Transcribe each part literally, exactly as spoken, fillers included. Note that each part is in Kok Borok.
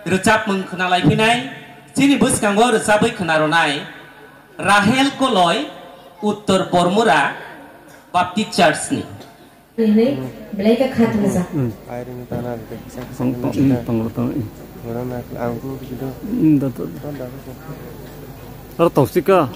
Rwchapmung khwnalaiphinai, chini bwskango rwchabwi khwnaronai Rahel Koloi, Uttor Bormura Baptist Church ni. Ini belai kha khat masa. Pang-, pang-, panglo tang, eh. Hmm, da, da. Aro tausika.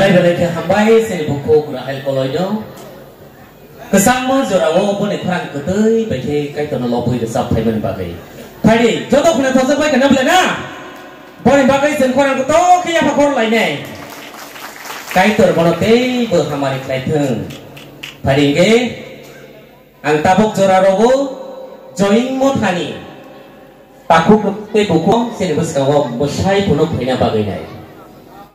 Belai khe hambai chini bukhuk Rahel Koloino. Kwchangma jorao boni khorang kwtwi bai khe Kaitorno lobwi rwchap phaimani bagwi. Phaidi, joto khuna thajak bai khna bwlai na? Boni bagwi chwng khorang kwtok khe yapha khor lainai. Kaitor bono teibo hamari khlai thung. Phaidi hwnkhe ang tabuk jora rogo join mothani takhuk tei bukhuk chini bwskango bwsai phunuk phaina bagwi nai.